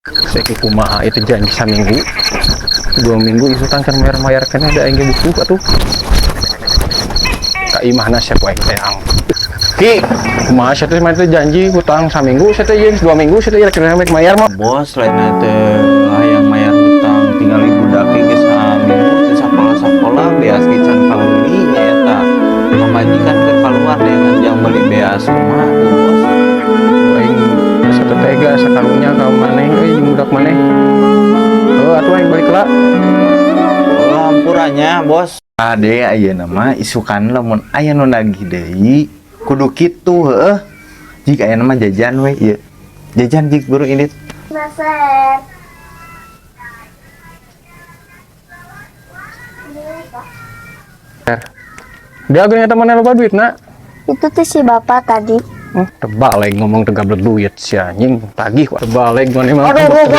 Saya kumaha itu janji saminggu 2 minggu itu kan can mayar-mayar kan ada aing ge butuh atuh ka imahna sia ku aing teh ang. Ki, kumaha sia teh mah teh janji hutang saminggu sia teh jeung 2 minggu sia teh kira rek mayar mah. Bos, lain teh hayang mayar hutang, tinggal budak ge saminggu teu sakola-sakola, beas ge can kabeuli nya eta. Pamajikan keur kaluar dengan jang meuli beas, kumaha tuh, Bos? Aing asa teu tega sakarunya ka maneh euy jeung budak maneh. Heuh atuh aing balik lah. Oh, hampura nya, Bos. Ade, ayeuna mah isukan lamun aya nu nagih deui kudu kitu, heueuh. Jika ayeuna mah jajan we ieu. Jajan jik buru indit. Maser. Dia geuning eta maneh loba duit na. Itu tuh si bapak tadi. Terbalik ngomong tegak duit si anjing tagih kok terbalik maneh mah. Terbalik.